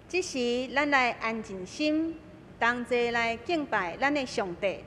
這時，咱來安靜心，同齊來敬拜咱的上帝。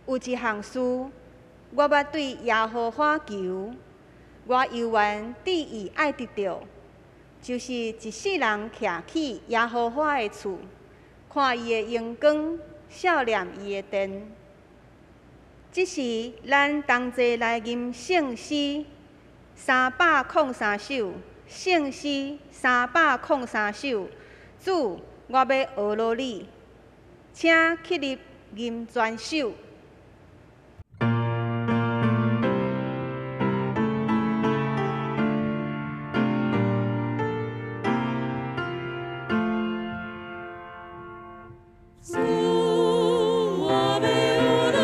有一項事，我欲對耶和華求，我猶原志意愛得著，就是一世人徛佇耶和華的厝，看伊的榮光，數念伊的殿。這時，咱同齊來吟聖詩303首，聖詩303首。主，我欲學羅你，請起立吟全首。主，我欲學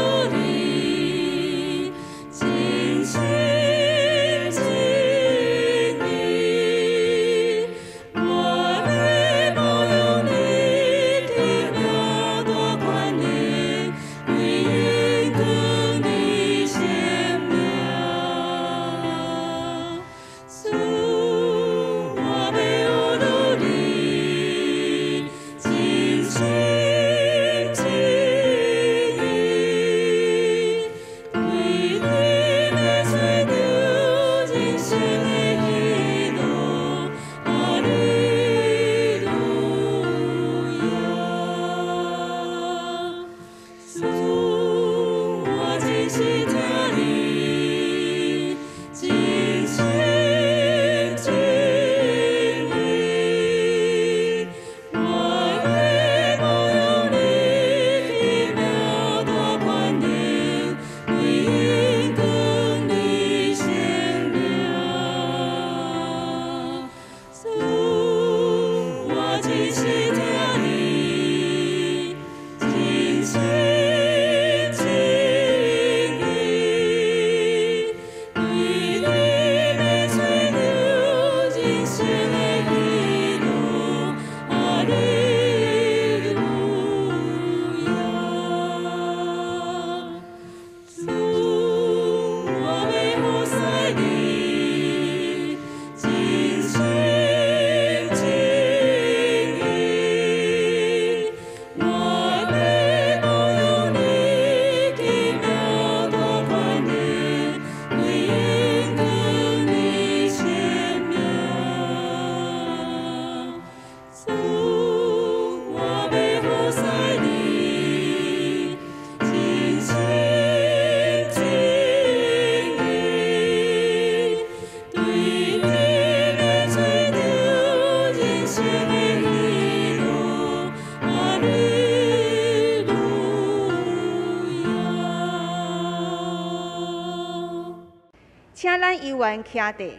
猶原徛佇，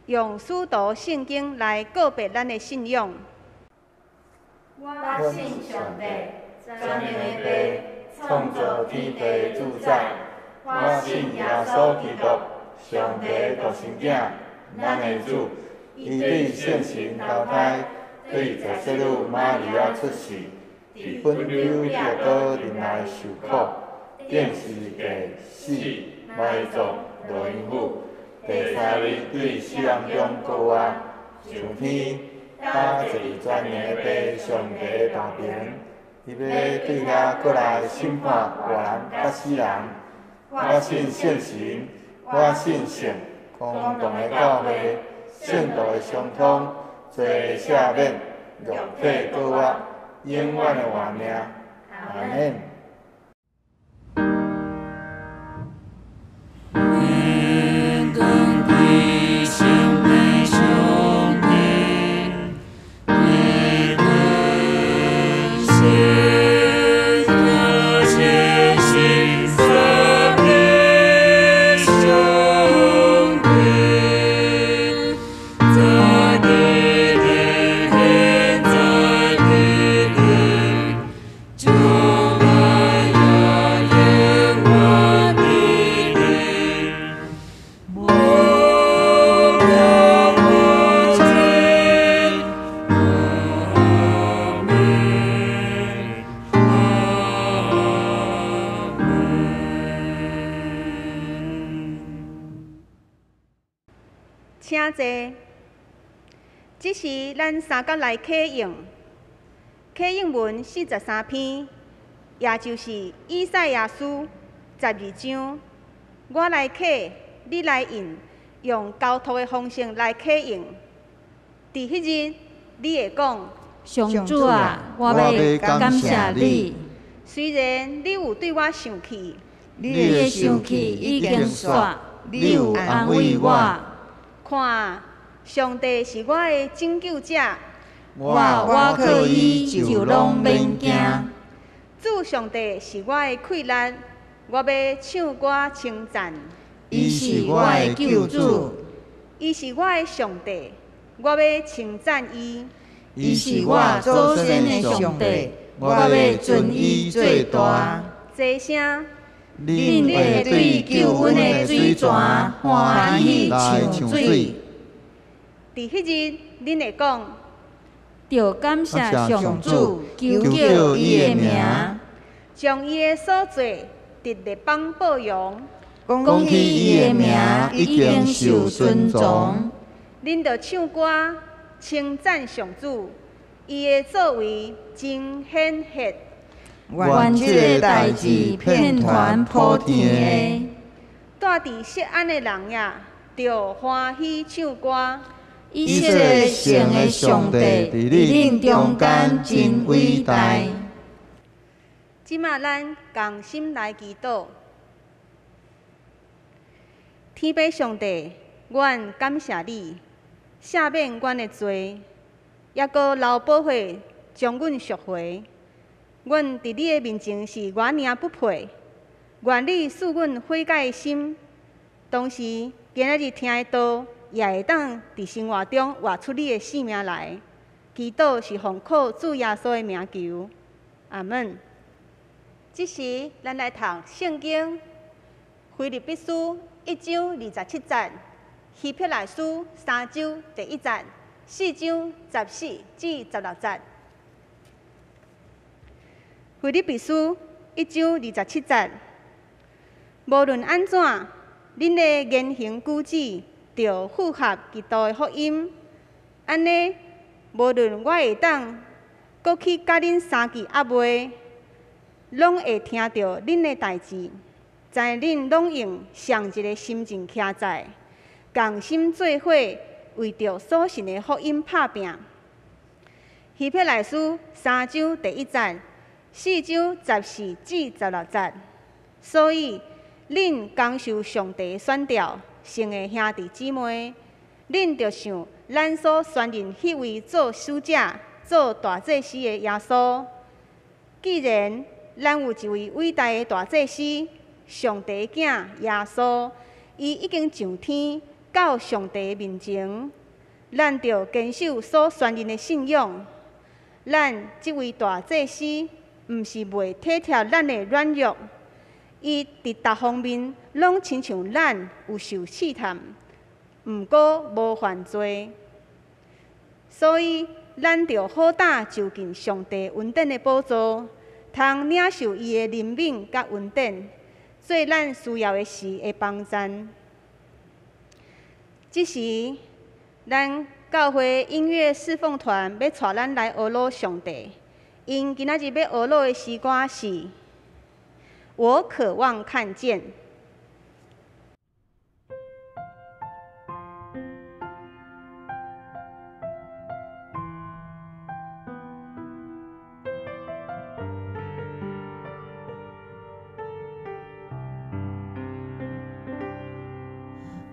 用使徒信經來告白咱的信仰。我信上帝，全能的父，創造天地的主宰。我信耶穌基督，上帝的獨生囝，咱的主。伊對聖神投胎，對坐洗女瑪利亞出世，佇本丟彼拉多忍耐受苦，釘十字架死，埋葬，落陰府，第三日對死人中復活，上天，搭坐佇全能的父上帝的大爿，伊欲對遐閣來審判活人佮死人。我信聖神，我信聖公同的教會，聖徒的相通，罪的赦免，肉體復活，永遠的活命。阿們。請坐。這時，咱三角來啟用啟應文43篇，也就是以賽亞書12章。我來啟，你來應，用交託的方式來啟應。佇彼日，你會講：上主啊，我欲感謝你。雖然你有對我生氣，你的生氣已經煞，你有安慰我。看，上帝是我的拯救者。我倚靠伊就攏免驚。主上帝是我的氣力，我欲唱歌稱讚。伊是我的救主。伊是我的上帝，我欲稱讚伊。伊是我祖先的上帝，我欲尊伊做大。齊聲。恁會對救阮的水泉歡喜唱水。佇彼日，恁會講：著感謝上主，求叫伊的名，將伊的所做佇列邦報揚。講起伊的名已經受尊崇。恁著唱歌稱讚上主，伊的作為真顯赫。願這个代誌遍傳普天的。住佇錫安的人呀，著歡喜唱歌。以色列城的上帝佇恁中間真偉大。這馬咱仝心來祈禱。天父上帝，阮感謝你，赦免阮的罪，猶閣流寶血將阮贖回。阮佇你的面前是偌爾不配，願你賜阮悔改的心，同時今仔日聽的道，也會當佇生活中活出你的生命來。祈禱是奉靠主耶穌的名求，阿們。這時，咱來讀聖經，腓立比書1章27節，希伯來書3章第1節，4章14至16節。腓立比書1章27節，無論按怎，恁的言行舉止，著符合基督的福音。按呢，無論我會當閣去佮恁相見抑未，攏會聽著恁的代誌，知恁攏用仝一个心情徛在，仝心做伙為著所信的福音拍拚。希伯來書3章第1節。4章14至16節，所以恁共受上帝選召，成的兄弟姊妹，恁著像咱所宣認彼位做使者、做大祭司的耶穌。既然咱有一位偉大的大祭司，上帝囝耶穌，伊已經上天，到上帝面前，咱著坚守所宣认的信仰。咱這位大祭司，毋是袂體貼咱的軟弱，伊佇逐方面攏親像咱有受試探，毋過無犯罪。所以，咱著好膽就近上帝恩典的寶座，通領受伊的憐憫佮恩典，做咱需要的時的幫贊。這時，咱教會音樂侍奉團欲帶咱來呵咾上帝。𪜶今仔日欲呵咾的詩歌是《我渴望看見》。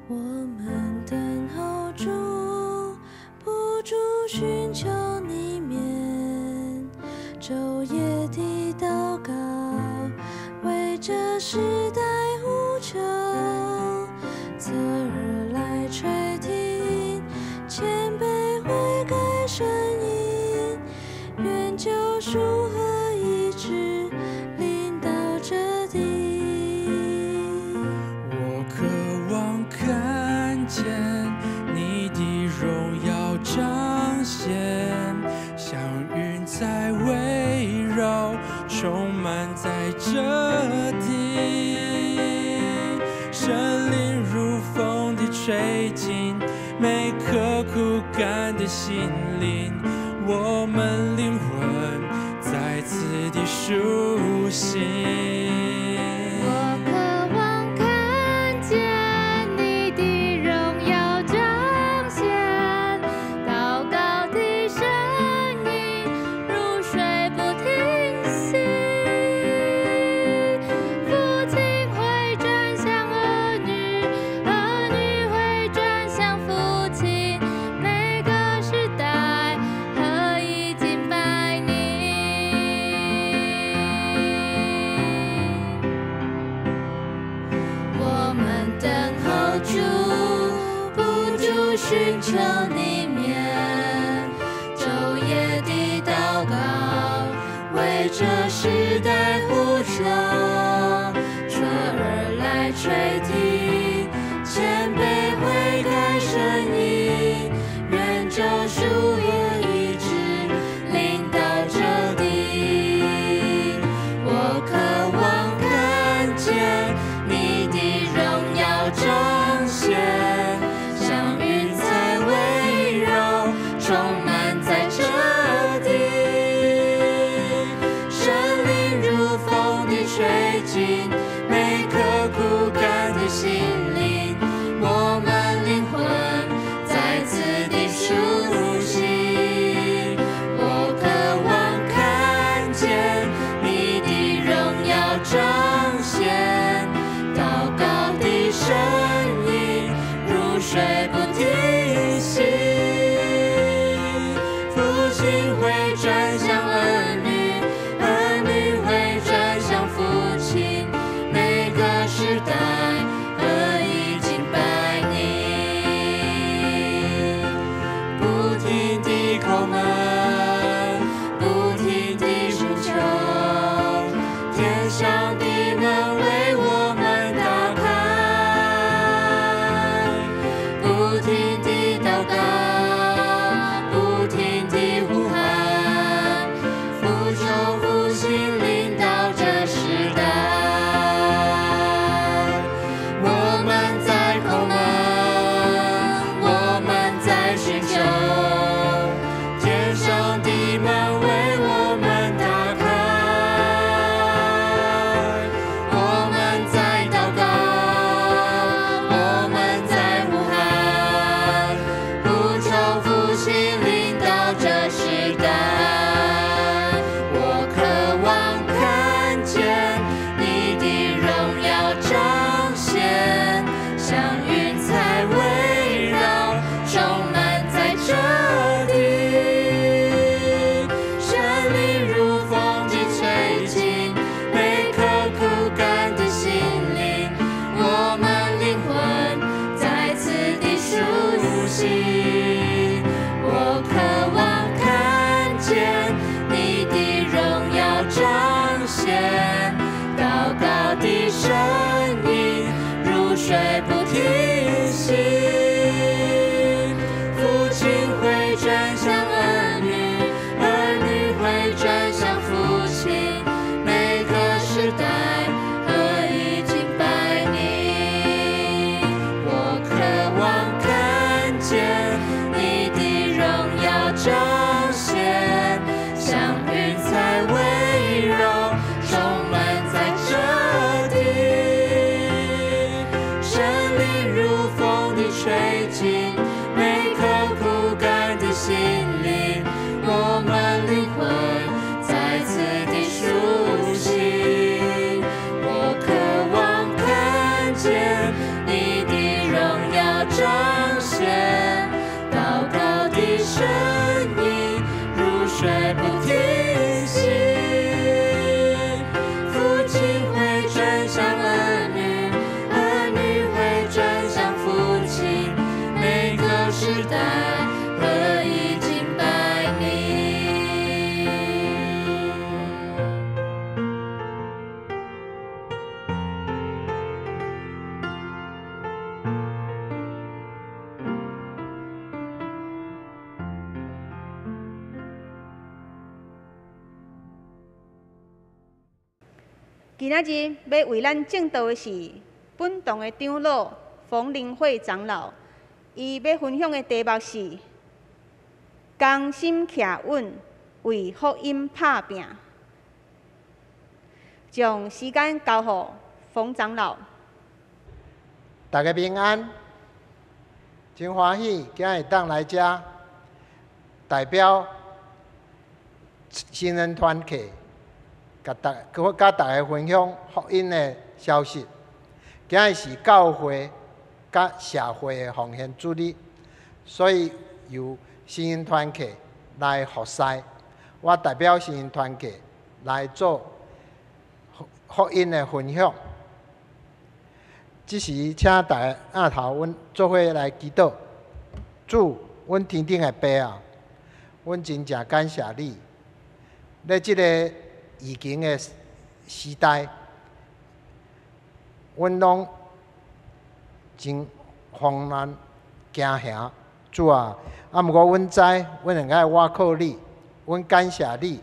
我們等候主，不住尋求你面，晝夜地禱告，為這世代呼求，側耳來垂聽，謙卑悔改聲音，願救贖和醫治臨到這地。我渴望看見你的榮耀彰顯，像雲彩圍繞，充滿在這地。聖靈如風的吹進每顆枯乾的心靈，我們靈魂再次的甦醒。我渴望看見你的榮耀彰顯，禱告的聲音如水不停息。父親會轉向兒女，兒女會轉向父親，每個世代合一敬拜你。我們等候主，不住尋求你面，晝夜地禱告，為這世代呼求，側耳來垂聽，謙卑悔改聲音，願救贖和醫治臨到這地。我渴望看見你的榮耀彰顯，像雲彩圍繞，充滿在這地。聖靈如轉向兒女，兒女會轉向父親，每個時代合一敬拜你。我渴望看見你的榮耀彰顯，像雲彩圍繞，充滿在這地。聖靈如風的吹進每顆枯乾的心靈，我們靈魂再次的甦醒。我渴望看見你的榮耀彰顯，禱告的聲音如水不停息。父親會轉向兒女，兒女會轉向父親，每個時代合一敬拜你。今仔日欲為咱證道的是本堂的長老馮靈慧長老，伊欲分享的題目是同心徛穩，為福音拍拚。將時間交予馮長老。大家平安，真歡喜今日當來遮代表新人團契，共大家分享福音的消息。今日是教會佮社會的奉獻主日，所以由新人團契來服侍。我代表新人團契來做福音的分享。這時，請大家徛頭，阮做伙來祈禱。主，阮天頂的父啊，阮真正感謝你。咧，這個疫情的時代，阮攏真慌亂驚嚇。主啊，毋過阮知，阮會使倚靠你，阮感謝你，予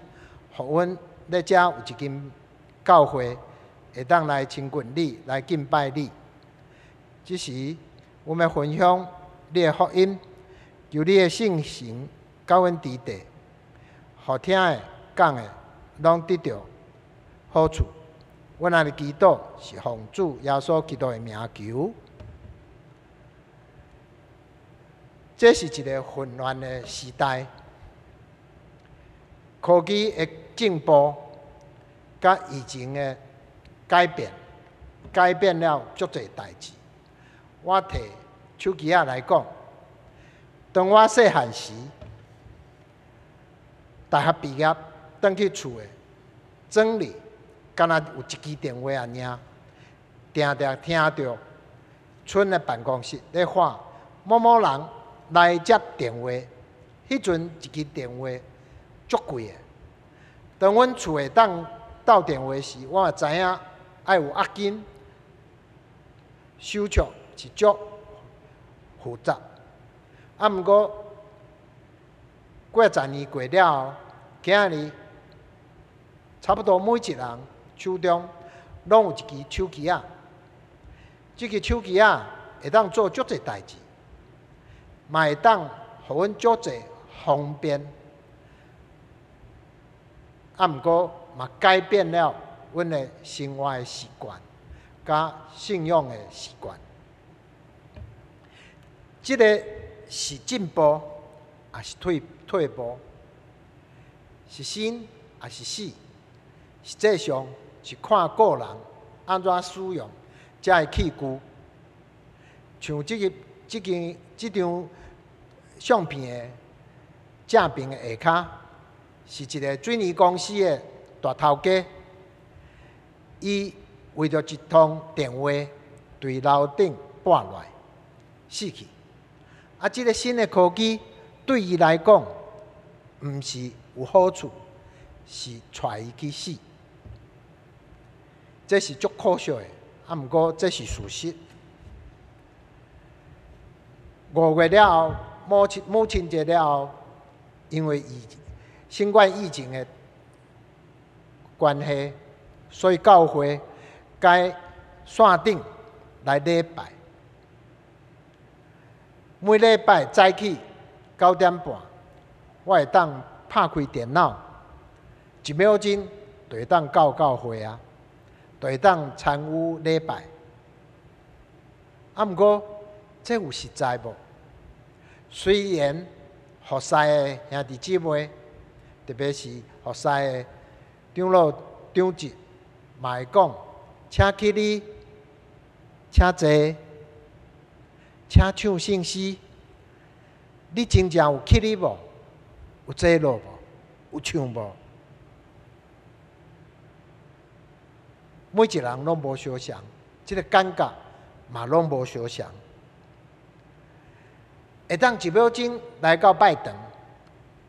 阮咧遮有一間教會，會當來親近你，來敬拜你。這時，阮欲分享你的福音，求你的聖神佮阮佇地，予聽的、講的，攏得著好處。阮按呢祈禱，是奉主耶穌基督的名求。這是一個混亂的時代，科技的進步，佮疫情的改變，改變了足濟代誌。我提手機仔來講，當我細漢時，大學畢業轉去厝的，庄裡敢若有一支電話爾，定定聽著村的辦公室咧喊某某人來接電話。彼陣一支電話足貴的。當阮厝會當鬥電話時，我嘛知影愛有押金，手續是足複雜。毋過過10年過了後，今仔日差不多每一人手中攏有一支手機仔。這支手機仔會當做足濟代誌，嘛會當予阮足濟方便。毋過嘛改變了阮的生活的習慣，佮信仰的習慣。這个是進步，抑是退步？是生，抑是死？實際上是看個人按怎使用這个器具。像這張相片的正邊的下跤，是一个水泥公司的大頭家，伊為著一通電話，對樓頂跋落來死去。這个新的科技對伊來講，毋是有好處，是帶伊去死。這是足可惜的，毋過這是事實。5月了後，母親節了後，因為疫新冠疫情的關係，所以教會改線頂來禮拜。每禮拜早起9點半，我會當拍開電腦，一秒鐘就會當到教會啊，就會當參與禮拜。啊，毋過這有實在無？雖然服侍的兄弟姊妹，特別是服侍的長老、長執，嘛會講，請起立，請坐，請唱聖詩。你真正有起立無？有坐落無？有唱無？每一個人攏無相仝，這個感覺嘛攏無相仝。會當一秒鐘來到拜堂，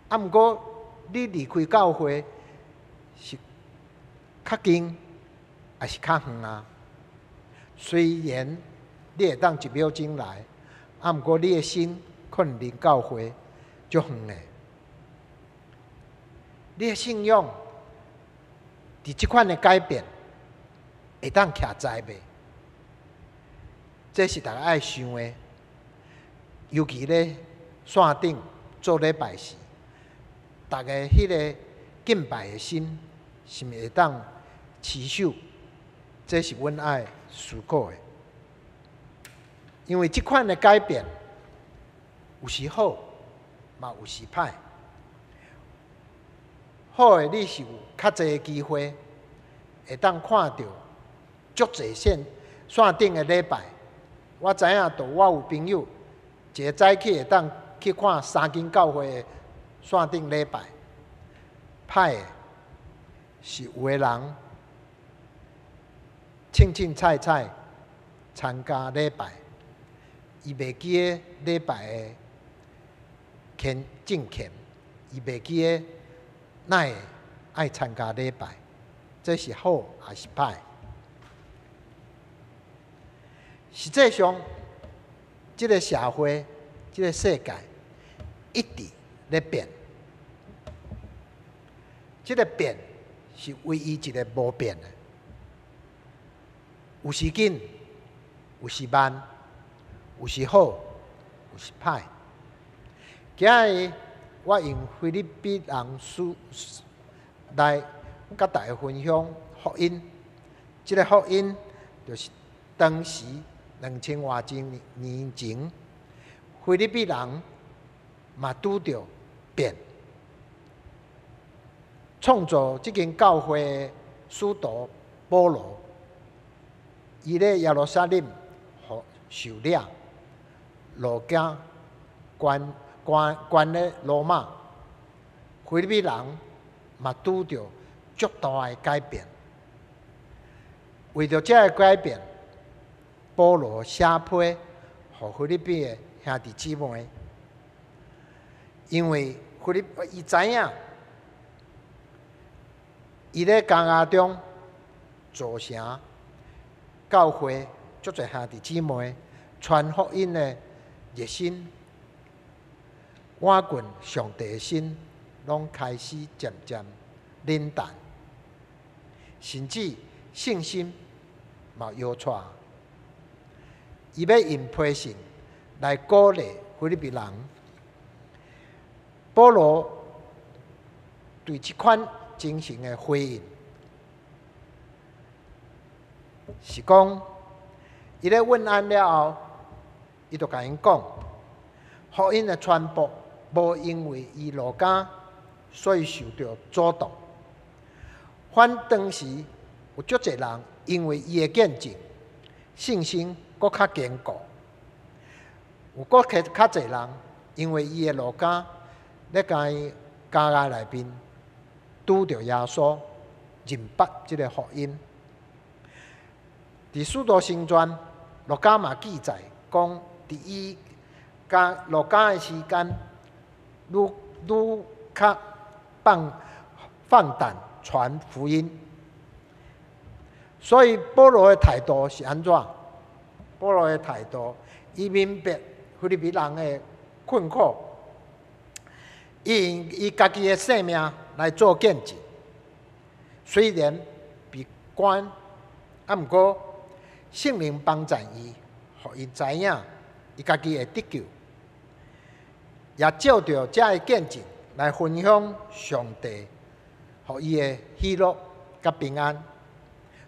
啊，毋過你離開教會是較近，抑是較遠啊？雖然你會當一秒鐘來，啊，毋過你的心可能離教會足遠的。你的信仰佇這款的改變，會當徛在袂？這是逐家愛想的。尤其咧線頂做禮拜時，逐家彼個敬拜的心，是毋是會當持守？這是阮愛思考的。因為這款的改變，有時好，嘛有時歹。好的，你是有較濟的機會，會當看著足濟線線頂的禮拜。我知影，著我有朋友，一个早起會當去看三間教會的線頂禮拜。歹的是有的人凊凊彩彩參加禮拜，伊袂記得禮拜的虔敬虔，伊袂記得哪會愛參加禮拜，這是好抑是歹？實際上，這个社會、這个世界一直咧變，這个變是唯一一个無變的。有時緊，有時慢，有時好，有時歹。今日我用腓立比人書來佮大家分享福音。這个福音就是當時2000外年前，腓立比人嘛拄著變，創造這間教會的使徒保羅，伊咧耶路撒冷予受掠，路加關關關咧羅馬，腓立比人嘛拄著足大的改變。為著這个改變，保羅寫批予腓立比的兄弟姊妹，因為腓立伊知影，伊咧監獄中造成教會足濟兄弟姊妹傳福音的熱心，倚近上帝的心，攏開始漸漸冷淡，甚至信心嘛搖掣。伊欲用批信來鼓勵腓立比人。保羅對這款精神的回應，是講，伊咧問安了後，伊就共𪜶講，福音的傳播無因為伊落監，所以受著阻擋。反當時有足濟人因為伊的見證，信心閣較堅固；有閣較較濟人因為伊的路加咧，共伊監獄內面拄著耶穌，認捌這个福音。佇使徒行傳，路加嘛記載講，佇伊監落監的時間，愈愈較放放膽傳福音。所以保羅的態度是按怎？保羅的態度，伊明白腓立比人的困苦，伊用伊家己的性命來做見證。雖然被關，啊，毋過聖靈幫贊伊，予伊知影伊家己會得救，也藉著這个見證來分享上帝予伊的喜樂佮平安。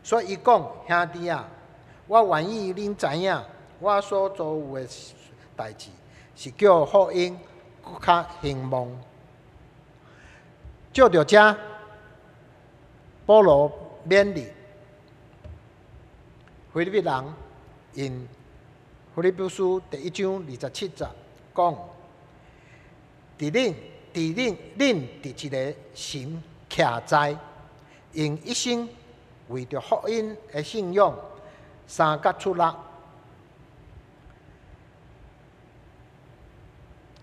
所以伊講：兄弟啊，我願意恁知影，我所遭遇的代誌是叫福音閣較興旺。藉著這，保羅勉勵腓立比人，用腓立比書第一章二十七節講：恁佇一个神徛在，用一生為著福音的信仰相佮出力。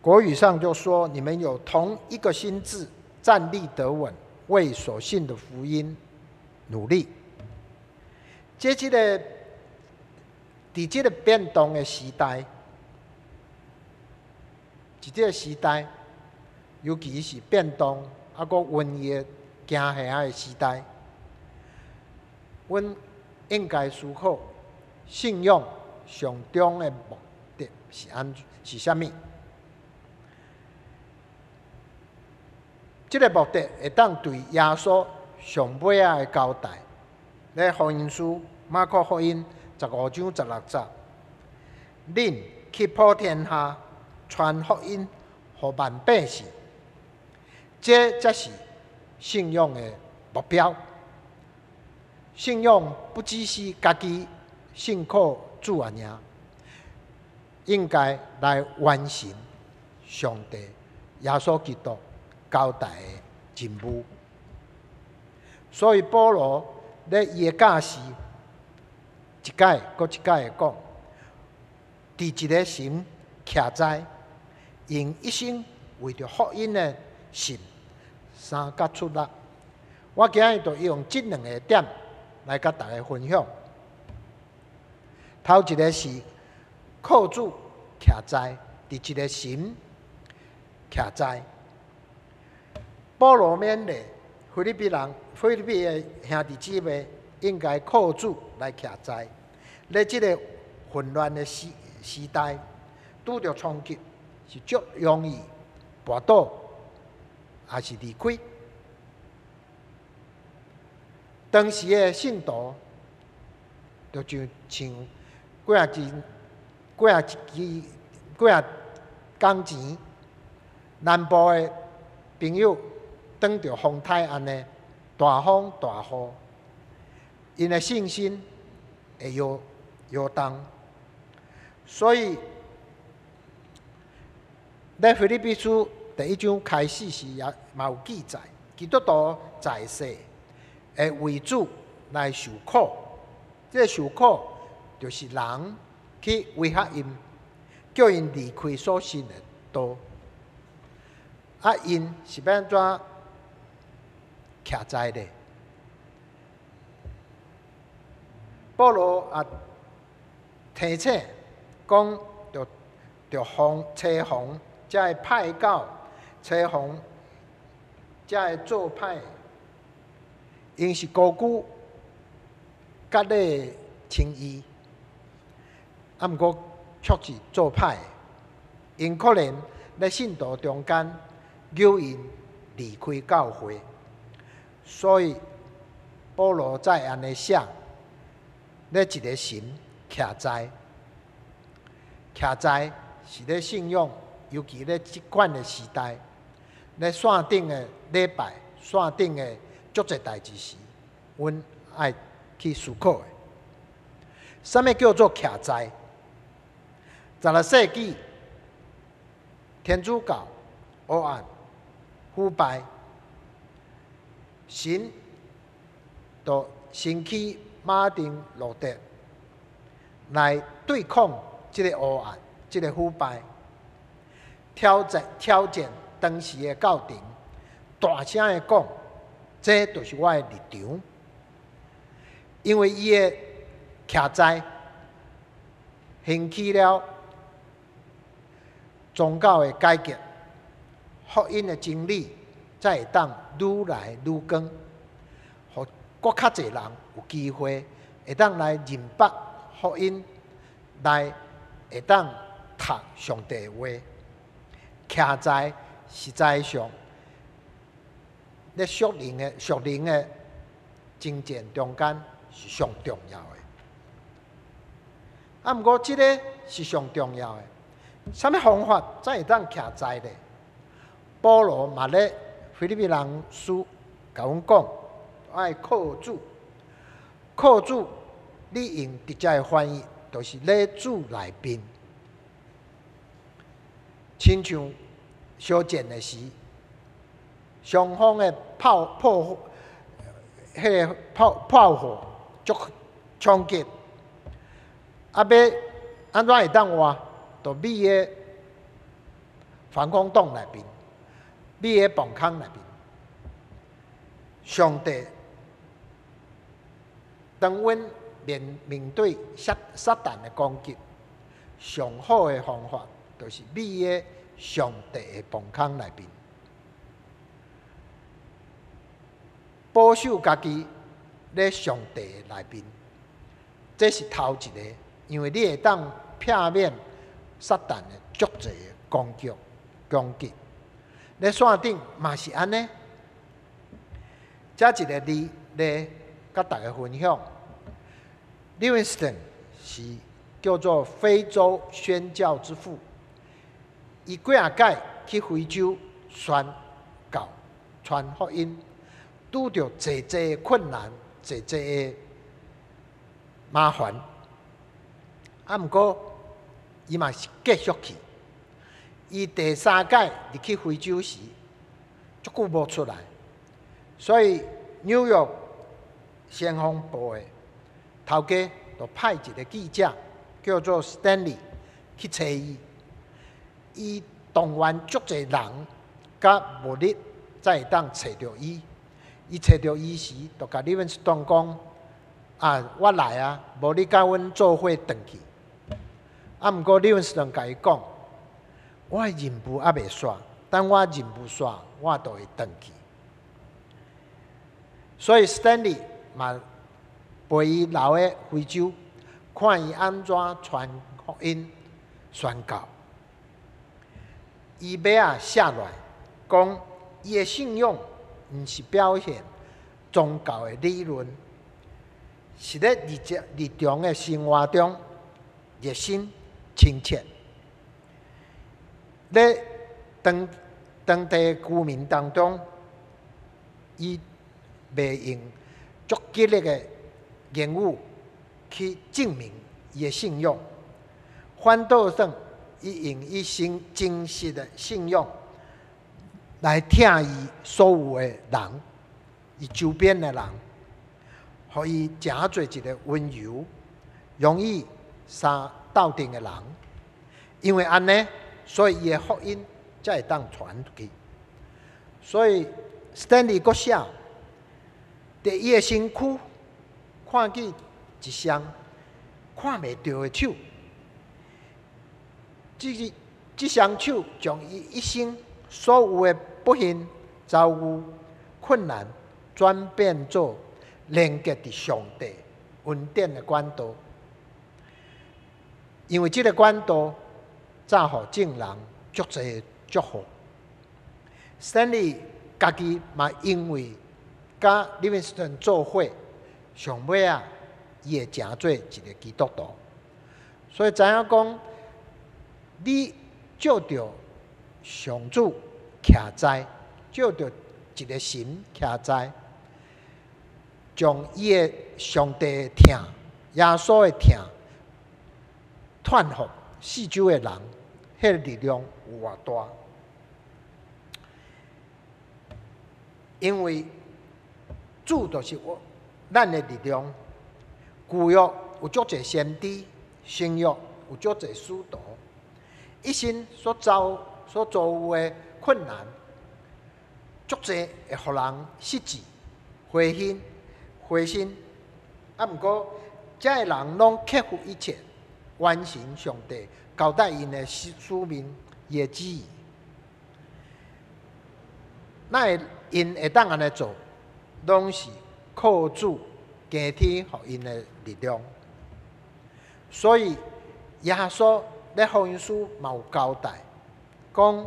國語上就說：你們有同一個心志，站立得穩，為所信的福音努力。這個佇這個變動的時代，佇這個時代，尤其是變動啊，閣瘟疫驚嚇的時代，阮應該思考信仰上終的目的是按是啥物？這个目的會當對耶穌上尾仔的交代，咧福音書馬可福音15章16節，恁去普天下傳福音予萬百姓，這才是信仰的目標。信仰不只是家己信靠主爾，應該來完成上帝耶穌基督交代的任務。所以保羅咧伊的教示，一擺閣一擺的講，佇一个神徛在，用一生為著福音的信相佮出力。我今日就用這兩个點來佮大家分享。頭一个是靠主徛在，佇一个神徛在。保羅勉勵腓立比人、腓立比的兄弟姊妹，應該靠主來徛在。咧這个混亂的時代，拄著衝擊是足容易跋倒，抑是離開。當時的信徒，就像幾仔日、幾仔支、幾仔工前，南部的朋友當著風颱按呢，大風大雨，𪜶的信心會搖搖動，所以咧腓立比書第一章開始時也嘛有記載，基督徒在世會為主來受苦，這个受苦就是人去威嚇𪜶，叫𪜶離開所信的道。啊，𪜶是欲按怎徛在咧？保羅也提醒講，著防提防，才會派到提防，才會做歹。𪜶是高舉割禮稱義，啊，毋過卻是做歹。𪜶可能咧信徒中間誘𪜶離開教會，所以保羅再按呢寫，咧一个神徛在，徛在是咧信仰，尤其咧這款的時代，咧線頂的禮拜，線頂的足濟代誌時，阮愛去思考的。啥物叫做徛在？16世紀，天主教黑暗腐敗，神就興起馬丁路德來對抗這个黑暗、這个腐敗，挑戰當時的教廷，大聲的講：這就是我的立場。因為伊的徛在，興起了宗教的改革、復福音的真理才會當愈來愈廣，予閣較濟人有機會會當來認捌福音，來會當讀上帝的話。徛在實在上，咧屬靈的征戰中間是上重要的。啊，毋過這个是上重要的。啥物方法才會當徛在咧？保羅嘛咧腓立比人書共阮講，愛靠主，靠主，你用直接的翻譯，就是咧主內面，親像小戰的時，雙方的炮炮，彼个炮炮火足衝擊，啊，欲按怎會當活？就覕佇防空洞內面，覕佇防空內面。上帝當阮面對撒旦的攻擊，上好的方法就是覕佇上帝的防空內面，保守家己咧上帝的內面，這是頭一個，因為你會當避免撒旦的足濟的攻擊。咧線頂嘛是按呢，這一個例咧，佮大家分享。Livingstone 是叫做非洲宣教之父，伊幾仔擺去非洲宣教、傳福音，拄著濟濟的困難、濟濟的麻煩。啊，毋過伊嘛是繼續去。伊第三擺入去非洲時，足久無出來，所以紐約先鋒報的頭家就派一個記者叫做 Stanley 去揣伊。伊動員足濟人佮物力，才會當揣著伊。伊揣著伊時，就共 Livingstone 講：啊，我來啊，無你佮阮做伙轉去。啊，毋過 Livingstone 共伊講：我的任務猶未煞，等我任務煞，我就會轉去。所以 Stanley 嘛陪伊留佇非洲，看伊按怎傳福音、宣教。伊尾仔寫落來，講伊的信仰毋是表現宗教的理論，是咧日常的生活中熱心親切。咧當地居民當中，伊袂用足激烈的言語去證明伊的信仰，反倒轉伊用伊真真實的信仰來疼伊所有的人，伊周邊的人，予伊成做一个溫柔、容易相鬥陣的人。因為按呢，所以伊的福音才會當傳出去。所以 Stanley 閣寫，佇伊的身軀看見一雙看袂著的手，這雙手將伊一生所有的不幸遭遇、困難轉變做連結佇上帝恩典的管道。因為這个管道，才予眾人足濟祝福。Stanley 家己嘛因為佮 Livingstone 做伙，上尾仔，伊會成做一个基督徒。所以知影講，你藉著上主徛在，藉著一个神徛在，將伊的上帝的疼、耶穌的疼，傳予四周的人，彼个力量有偌大？因為主就是我咱的力量。舊約有足濟先知，新約有足濟使徒，一生所遭遇的困難，足濟會予人失志、灰心、灰心。啊，毋過這个人攏克服一切，完成上帝交代𪜶的使命、伊的旨意。哪會𪜶會當按呢做，攏是靠主加添予𪜶的力量。所以耶穌咧福音書嘛有交代，講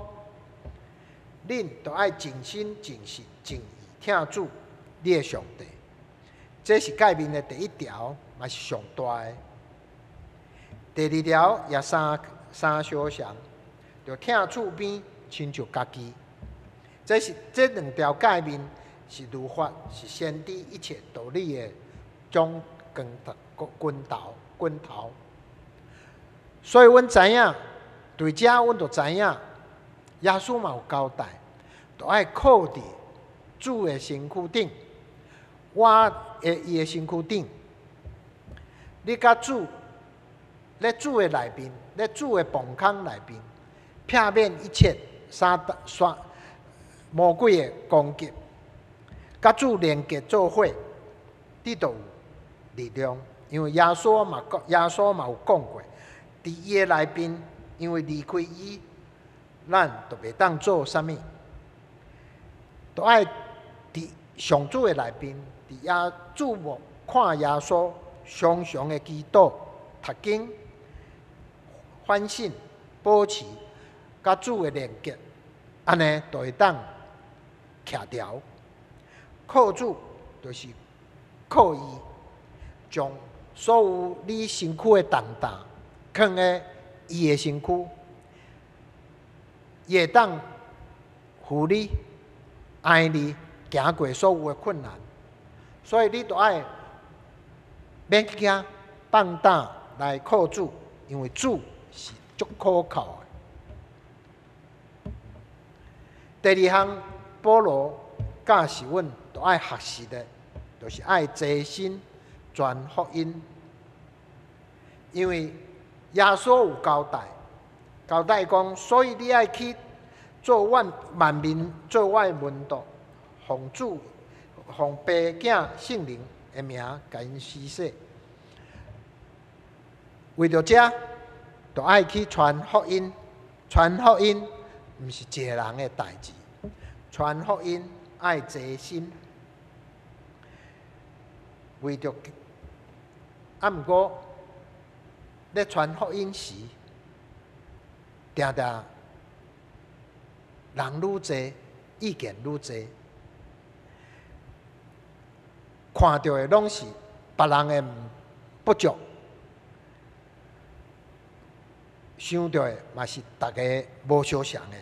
恁著愛盡心、盡性、盡意疼主你的上帝。這是誡命的第一條，嘛是上大的。第二條也三三相像，著疼厝邊親像家己。這是這兩條誡命是律法，是先知一切道理的總根頭、根頭、根頭。所以阮知影，對這阮就知影，耶穌嘛有交代，著愛靠佇主的身軀頂，倚佇伊的身軀頂。你佮主，咧主的內面，咧主的膀胱內面，避免一切撒旦魔鬼的攻擊，佮主連結做伙，你就有力量。因為耶穌嘛講，耶穌嘛有講過，佇伊的內面，因為離開伊，咱就袂當做啥物，都愛佇上主的內面，佇耶注目看耶穌，常常的祈禱、讀經、反省、保持佮主的連結，按呢就會當徛牢。靠主就是靠伊，將所有你身軀的重擔，囥佇伊的身軀，伊會當扶你、愛你，行過所有的困難。所以你著愛免驚，放膽來靠主，因為主是足可靠的。第二項，保羅教示阮著愛學習的，就是愛齊心傳福音。因為耶穌有交代，交代講，所以你愛去做萬萬民做我的門徒，奉主、奉父、囝、聖靈的名，共𪜶施洗。為著這，著愛去傳福音。傳福音毋是一個人的代誌，傳福音愛齊心。為著啊，毋過咧傳福音時，定定人愈濟，意見愈濟，看著的攏是別人的不足，想著的嘛是逐家無相像的。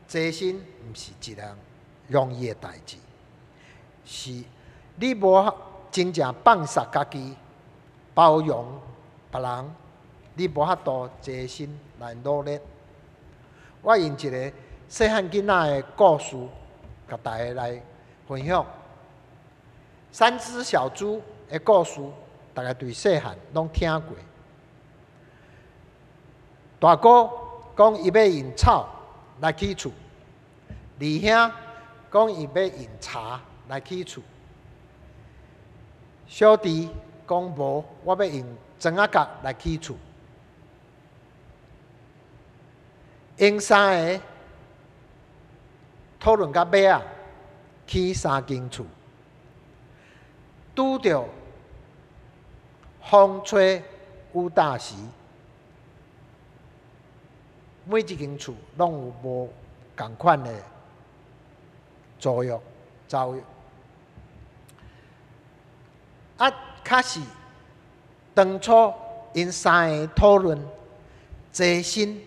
齊心毋是一件容易的代誌，是你無真正放捒家己，包容別人，你無法度齊心來努力。我用一个細漢囡仔的故事，共大家來分享。三隻小豬的故事，大家對細漢攏聽過。大哥講伊欲用草來起厝，二兄講伊欲用柴來起厝，小弟講無，我欲用磚仔角來起厝。𪜶三個討論到尾仔，起三間厝，拄著風吹雨打時，每一間厝攏有無仝款的遭遇遭遇。啊，確實當初𪜶三个討論齊心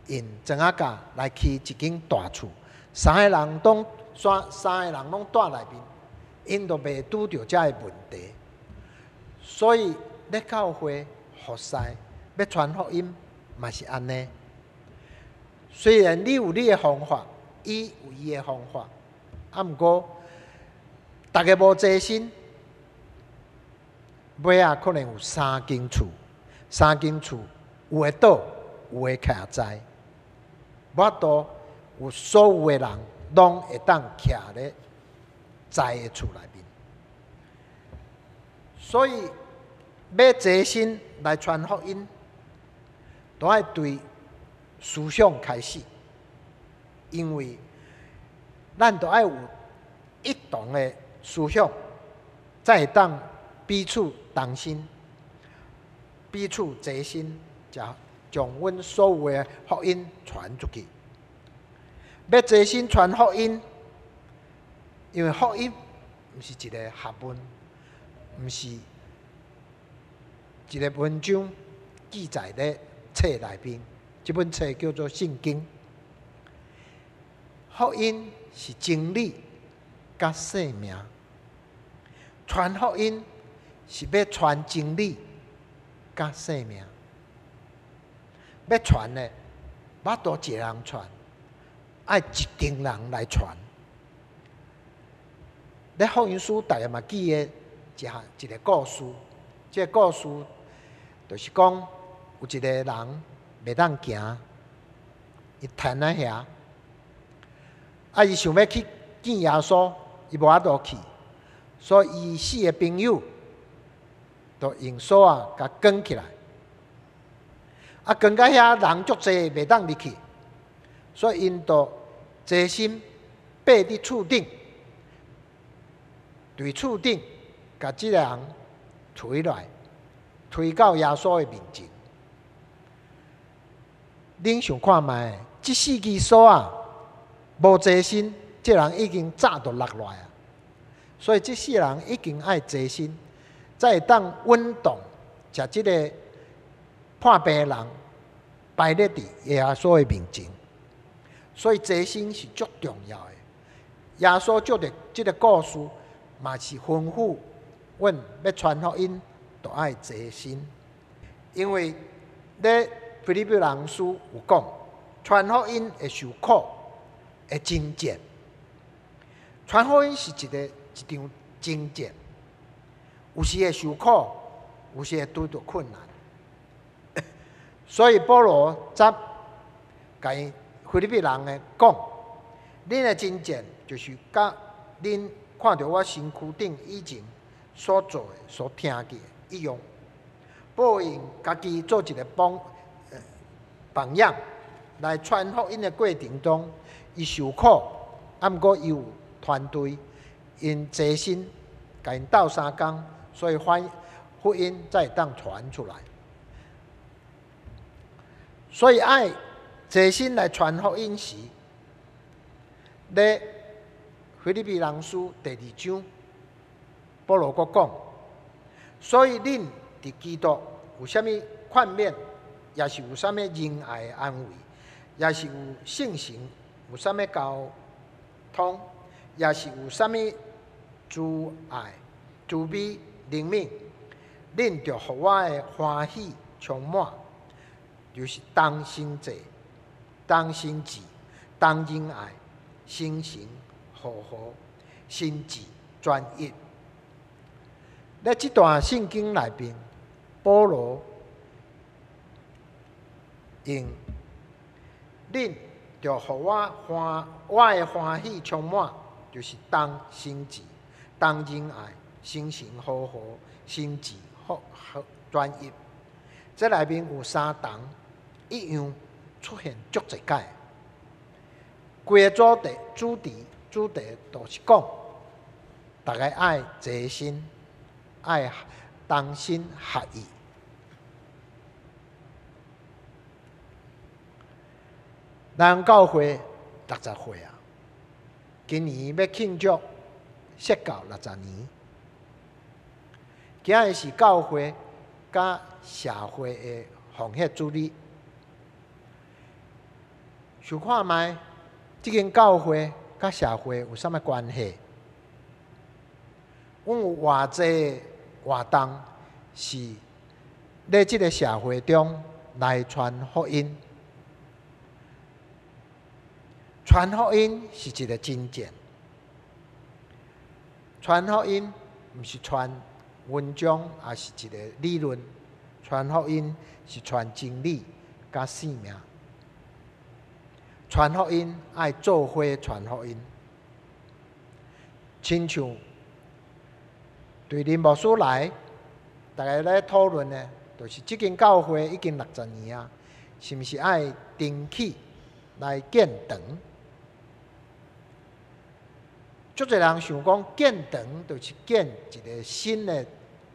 用磚仔角來起一間大厝，三个人攏三三个人攏蹛內面，𪜶就袂拄著這个問題。所以咧教會服侍欲傳福音嘛是按呢。雖然你有你的方法，伊有伊的方法，啊，毋過逐家無齊心，尾仔可能有三間厝，三間厝有的倒，有的徛在，無法度有所有的人攏會當徛咧在的厝內面。所以欲齊心來傳福音，都愛對思想開始，因為咱都愛有一同的思想，才會當彼此同心、彼此齊心，才將阮所有的福音傳出去。欲齊心傳福音，因為福音毋是一個學問，毋是一個文章記載佇冊內面。這本冊叫做聖經。福音是真理佮生命。傳福音是欲傳真理佮生命。欲傳的，無法度一個人傳，愛一群人來傳。咧福音書，大家嘛記得一項一個故事。這個故事就是講有一個人袂當行，伊癱佇遐，啊，伊想欲去見耶穌，伊無法度去，所以伊四個朋友就用索仔共扛起來，啊，扛到遐人足濟，袂當入去，所以𪜶就齊心爬佇厝頂，佇厝頂共這個人推落來，推到耶穌的面前。恁想看覓？這四支索仔無齊心，這人已經早就落來啊！所以這四個人一定愛齊心，才會當穩當將這个破病的人擺咧佇耶穌的面前。所以齊心是足重要的。耶穌藉著這个故事，嘛是吩咐阮欲傳福音，都愛齊心。因為咧腓立比人書有講，傳福音會受苦，會爭戰。傳福音是一個一場爭戰，有時會受苦，有時會拄著困難。所以保羅才共腓立比人的講，恁的爭戰就是佮恁看著我身軀頂以前所做的、所聽見的一樣。保羅用家己做一個榜樣，來傳福音的過程中，伊受苦，啊，毋過伊有團隊，𪜶齊心，共𪜶鬥相共，所以福音才會當傳出來。所以愛齊心來傳福音時，咧腓立比人書第二章，保羅閣講，所以恁佇基督有啥物勸勉，抑是有啥物仁愛的安慰，抑是有聖神有啥物交通，抑是有啥物慈愛、慈悲、憐憫，恁著予我的歡喜充滿，就是同心濟、同心志、同仁愛、心誠和合、心志專一。咧這段聖經內面，保羅用恁著予我的歡喜充滿，就是同心志、同仁愛、心誠和合、心志好好專一。這內面有三同一樣出現足濟擺。規個主題都是講，逐家愛齊心，愛同心合意。咱教會60歲啊，今年欲慶祝設教60年。今日是教會佮社會的奉獻主日。想看覓，這間教會佮社會有啥物關係？阮有偌濟活動是咧這个社會中來傳福音。傳福音是一個真戰。傳福音毋是傳文章，抑是一個理論。傳福音是傳真理佮生命。傳福音愛做伙傳福音，親像對林牧師來，逐家咧討論的，就是這間教會已經60年啊，是毋是愛重起來建堂？足濟人想講建堂就是建一個新的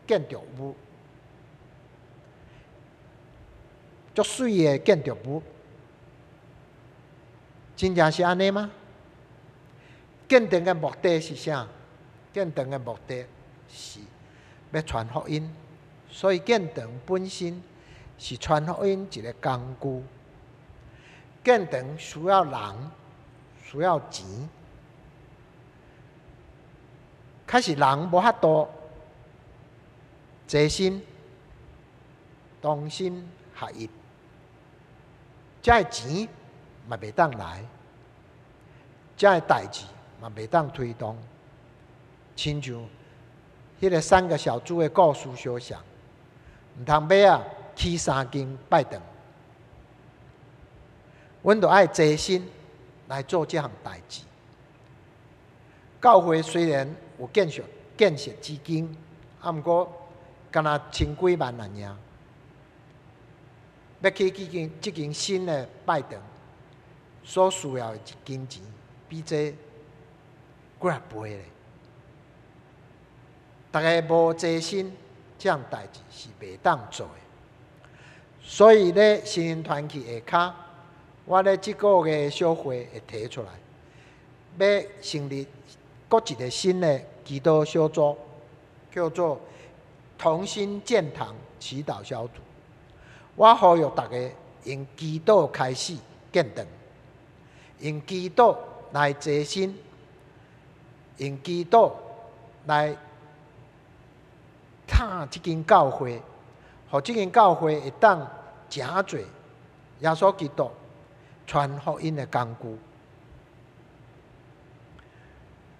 建築物，足媠的建築物，真正是按呢嗎？建堂的目的是啥？建堂的目的是欲傳福音，所以建堂本身是傳福音一個工具。建堂需要人，需要錢。確實人無法度齊心、同心合一，這个錢嘛袂當來，這个代誌嘛袂當推動。親像彼个三个小豬的故事相像，毋通尾仔起三間拜堂，阮著愛齊心來做這項代誌。教會雖然有建設資金，啊，毋過敢若千幾萬爾爾，欲起這間新的拜堂，所需要的金錢比這幾仔倍咧。逐家無齊心，這項代誌是袂當做的。所以咧，新人團契下跤，我咧這個月小會會提出來，欲成立閣一個新的祈禱小組，叫做同心建堂祈禱小組。我呼籲大家用祈禱開始建堂，用祈禱來齊心，用祈禱來撐這間教會，予這間教會會當成做耶穌基督傳福音的工具。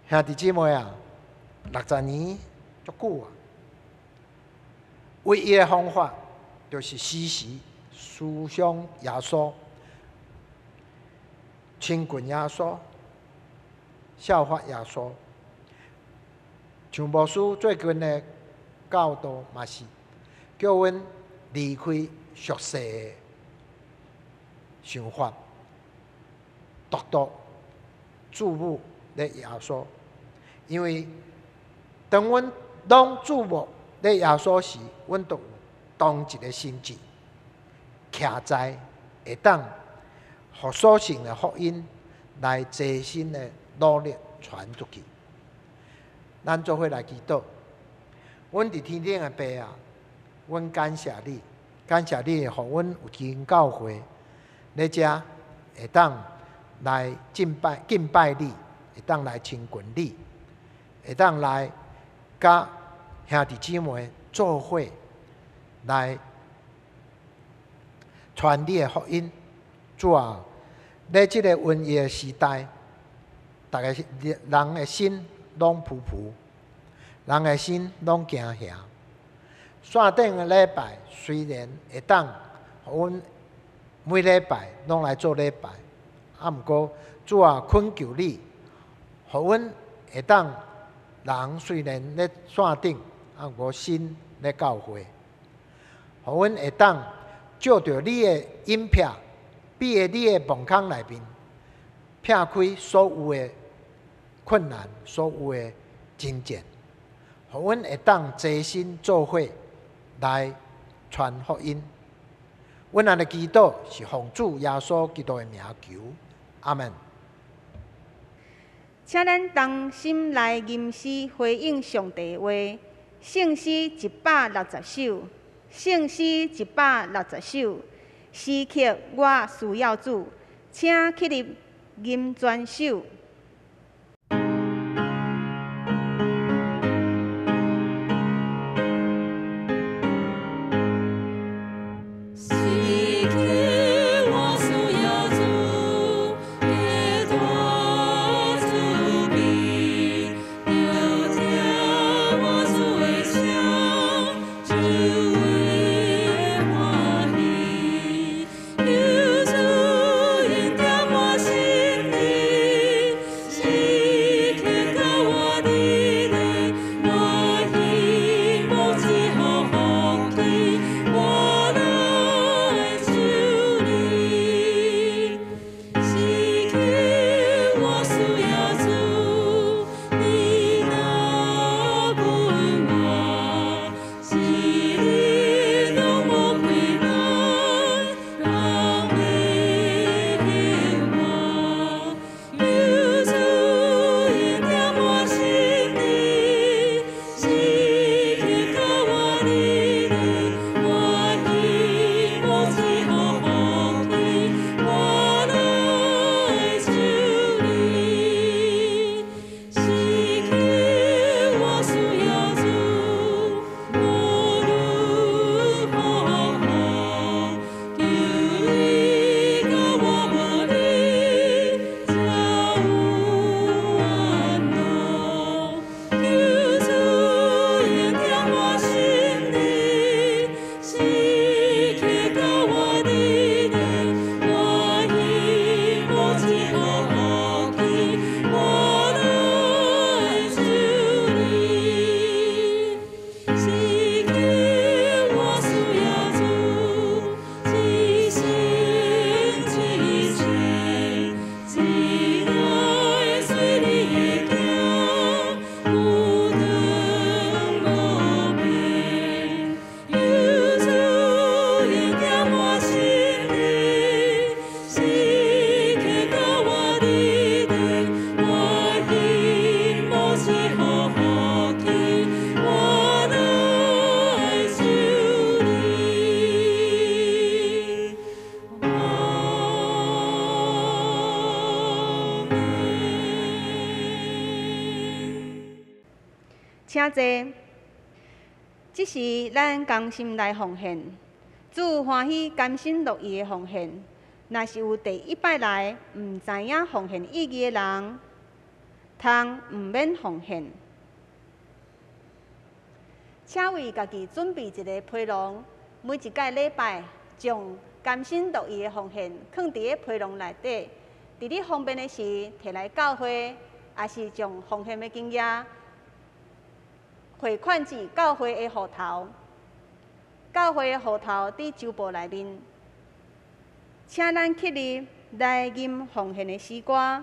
兄弟姊妹啊，60年足久啊，唯一的方法就是時時思想耶穌，親近耶穌，效法耶穌。像牧師最近的教導嘛是叫阮離開俗世的想法，獨獨注目咧耶穌，因為當阮攏注目咧耶穌時，阮就有同一個心志，徛在會當予所信的福音來齊心的努力傳出去。咱做伙來祈禱，阮佇天頂的爸啊，阮感謝你，感謝你，予阮有間教會咧遮會當來敬拜你，會當來親近你，會當來佮兄弟姊妹做伙來傳你的福音。主啊，咧這個瘟疫的時代，逐个人的心攏浮浮，人的心攏驚嚇。線頂的禮拜雖然會當，予阮每禮拜攏來做禮拜，啊，毋過主啊，懇求你，予阮會當人雖然咧線頂，啊，毋過心咧教會，予阮會當借著你的引聘，比喺你的墓空內面，撇開所有的困難，所有的爭戰，予阮會當齊心做伙來傳福音。阮按呢祈禱是奉主耶穌基督的名求，阿門。請咱同心來吟詩回應上帝話，聖詩160首，聖詩160首，時刻我需要主，請起立吟全首。時刻我需要主，基督慈悲，聆聽我主的聲，就會歡喜。求主恩典我心裡，請坐。這時咱甘心來奉獻，主歡喜甘心樂意的奉獻。若是有第一擺來毋知影奉獻意義的人，通毋免奉獻。請為家己準備一個批籠，每一屆禮拜將甘心樂意的奉獻囥佇咧批籠內底，佇你方便的時提來教會，抑是將奉獻的金額匯款至教會的戶頭。教會的戶頭佇周報內面。請咱起立來吟奉獻的詩歌。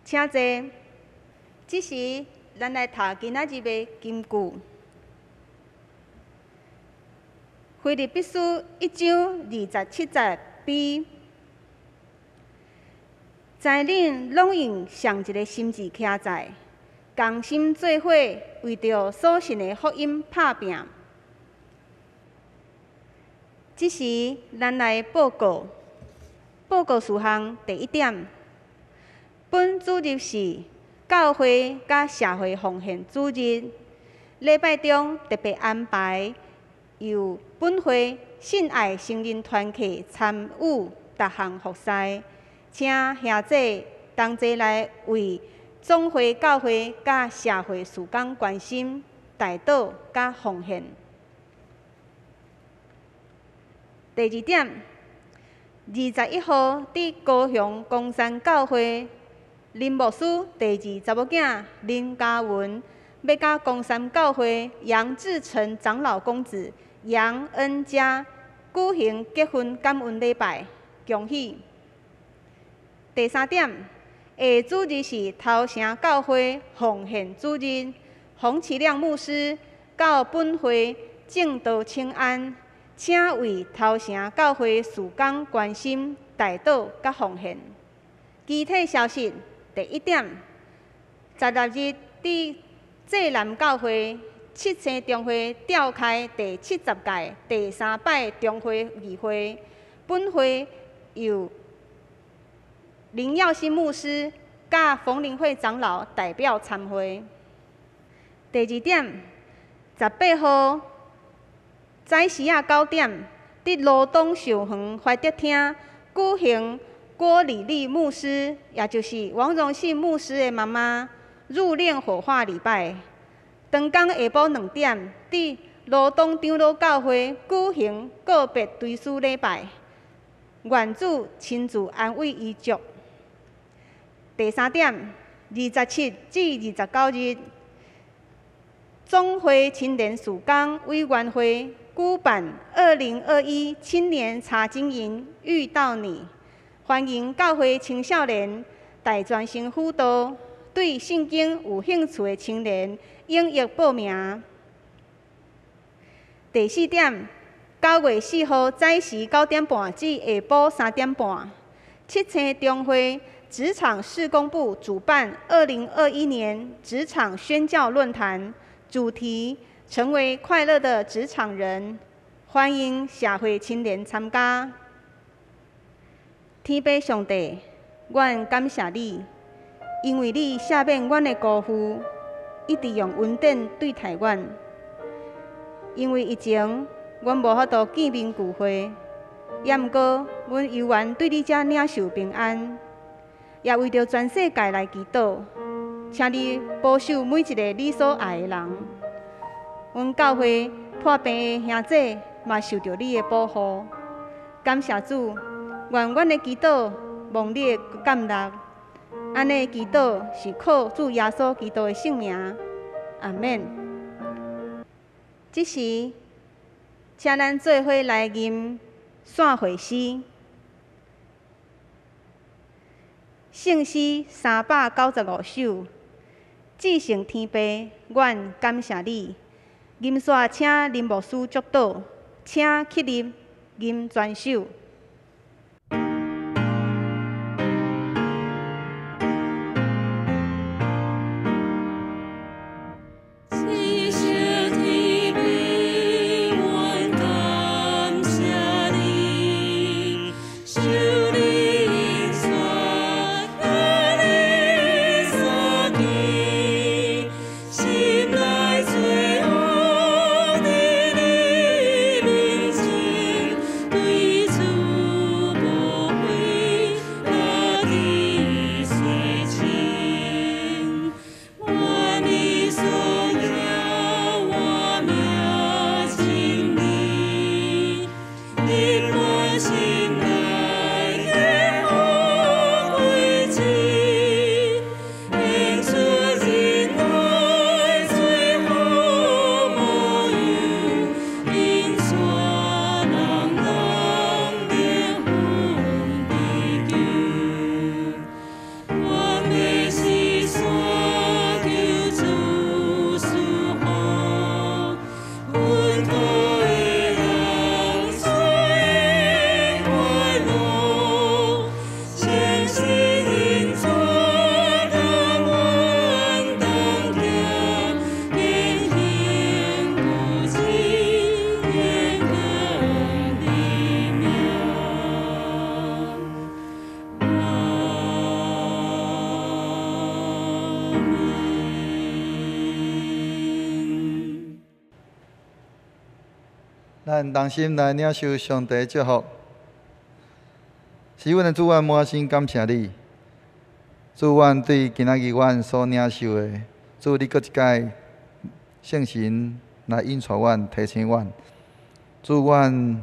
請坐。這時，咱來讀今仔日的金句。腓立比書1章27節 B，哉恁攏用上一个心志徛在，仝心做伙，為著所信的福音拍拚。這時，咱來報告。報告事項第一點。本主日是教會佮社會奉獻主日，禮拜中特別安排由本會信愛成人團契參與逐項服事，請兄弟同齊來為總會教會佮社會事工關心、代禱佮奉獻。第二點，21號佇高雄岡山教會。林牧師第二查某囝林嘉文，欲佮岡山教會楊志成長老公子楊恩佳舉行結婚感恩禮拜，恭喜！第三點，下主日是頭城教會奉獻主日，洪啟亮牧師到本會證道請安，請為頭城教會事工關心、代禱佮奉獻。其他消息。第一點，16日佇濟南教會七星中會召開第70屆第三擺中會議會，本會由林耀新牧師佮馮靈慧長老代表參會。第二點，18號早時仔9點，佇羅東秀園懷德廳舉行。郭李麗牧師，也就是王榮信牧師的媽媽，入殮火化禮拜。當天下晡2點，佇羅東長老教會舉行告別追思禮拜，願主親自安慰遺族。第三點，27至29日，總會青年事工委員會舉辦2021青年查經營，遇到你。歡迎教會青少年大專生輔導，對聖經有興趣的青年踴躍報名。第四點，9月4號早時9點半至下晡3點半，七星中會職場事工部主辦2021年職場宣教論壇，主題成為快樂的職場人，歡迎社會青年參加。天父上帝，阮感謝你，因為你赦免阮的辜負，一直用恩典對待阮。因為以前阮無法度見面聚會，也毋過阮猶原對你遮領受平安，也為著全世界來祈禱，請你保守每一个你所愛的人。阮教會破病的兄弟嘛受著你的保護。感謝主，願阮的祈禱蒙你的感納。按呢祈禱是靠主耶穌基督的聖名，阿們。這時，請咱做伙來吟散會詩，聖詩395首。至聖天父，阮感謝你。吟煞請林牧師祝禱，請起立吟全首。咱同心來領受上帝祝福。是阮的主，阮滿心感謝你。主，阮對今仔日阮所領受的，主你閣一擺聖神來引帶阮、提醒阮。主，阮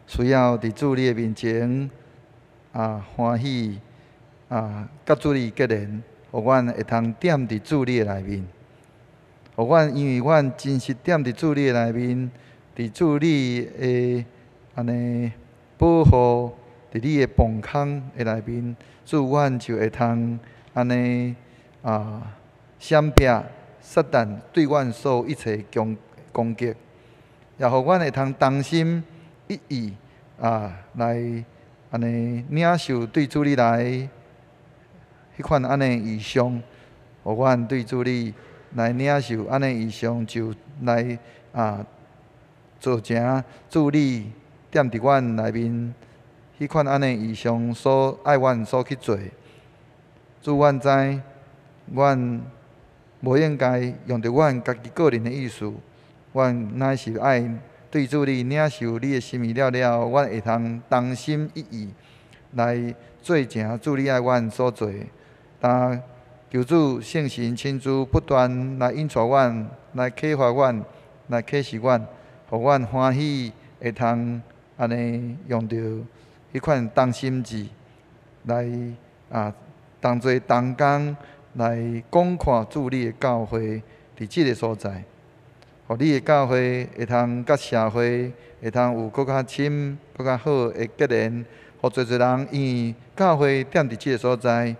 需要佇主你的面前啊歡喜啊，佮主你結連，予阮會通踮佇主你的內面。予阮因為阮真實踮佇主你的內面。佇主你的按呢保護，佇你的膀空的內面，主阮就會通按呢啊閃避撒旦對阮所有一切攻擊，也予阮會通同心一意啊來按呢領受對主你來彼款按呢異象，予阮對主你來領受按呢異象，就來啊。造成主你踮佇阮內面，彼款按呢異象所愛阮所去做。主，阮知，阮無應該用著阮家己個人的意思，阮乃是愛對主你領受你的心意了了，阮會通同心一意來做成主你愛阮所做。但求主聖神親自不斷來引帶阮，來啟發阮，來啟示阮。予阮歡喜會通按呢用著彼款同心志來啊，同齊同工來廣闊主你的教會佇這个所在，予你的教會會通佮社會會通有閣較深、閣較好的結連，予濟濟人因為教會踮佇這个所在，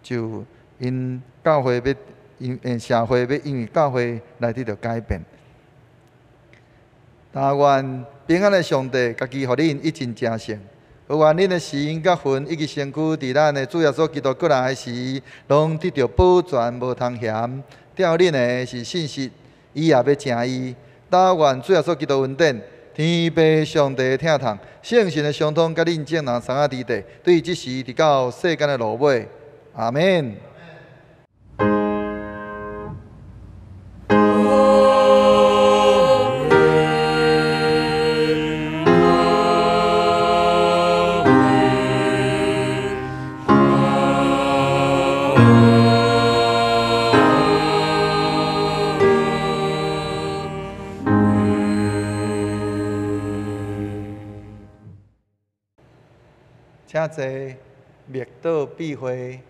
就𪜶教會欲𪜶社會欲因為教會來得著改變。但願平安的上帝，家己予恁一盡成聖，願恁的心佮魂以及身軀，佇咱的主耶穌基督過來時，攏得著保全，無通嫌。疼恁的是信實，伊也欲成伊。但願主耶穌基督恩典，天父上帝的疼痛，聖神的相通，佮恁眾人三仔佇地，對這時直到世間的落尾。阿們。请坐默禱闭會。